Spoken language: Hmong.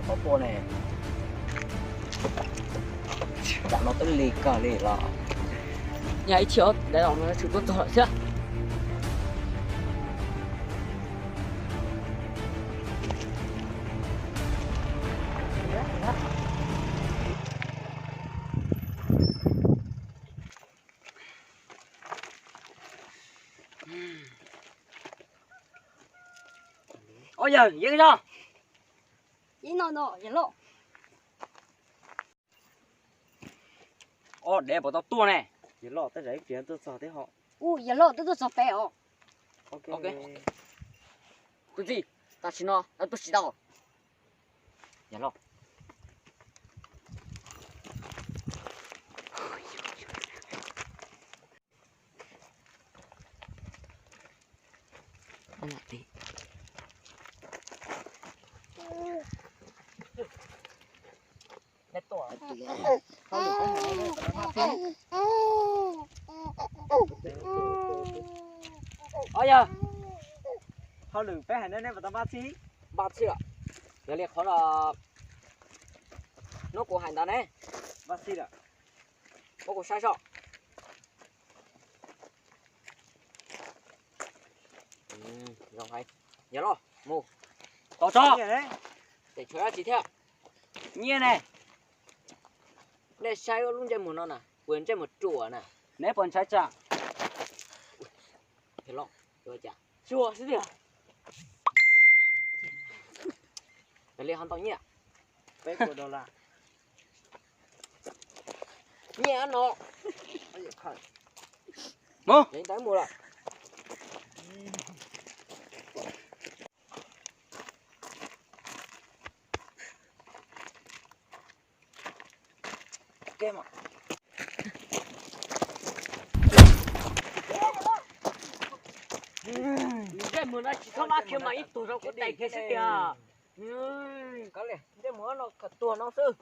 Qhov tuaj ne, tam no twb lig kawg li los. Yog ib txhia dai los no tsis tuaj txog lawm thiab. Ua yawg yeej zog. Ib no no yawg loj. Ob dev puas tau tuaj ne? Yawg loj, tej zaum ib pliag tuaj txog thiab ho. Yawg loj, twb tuaj txog pem os. Tus txij, tam sim no tuaj tsis tau. Yawg loj. Ob yawg, hauj lwm peb hais nej, nej puas tau npaj txhij? Npaj txhij lawm. Yog li qhov no hnub kuv hais ntawd ne, npaj txhij lawm. Muab kuv saib soj. Zoo hais. Yog los mus. Tos tso. Tes tshuav dab tsi thiab? Nyiaj ne. Nej saib lub ntsej muag no na, kuv ntsej muag ruam na. Neb puas ntshai tsam? Tsuag xwb tiag. Li ho ntau nyiaj. Peb puas dollar? Nyiaj no. Mus. Mus lawm. Ntsej muag no tsis txhob mab khiav mas ib tug rau kuv tais kiag xwb tiag. Ntsej muag no khaws tuag no xwb.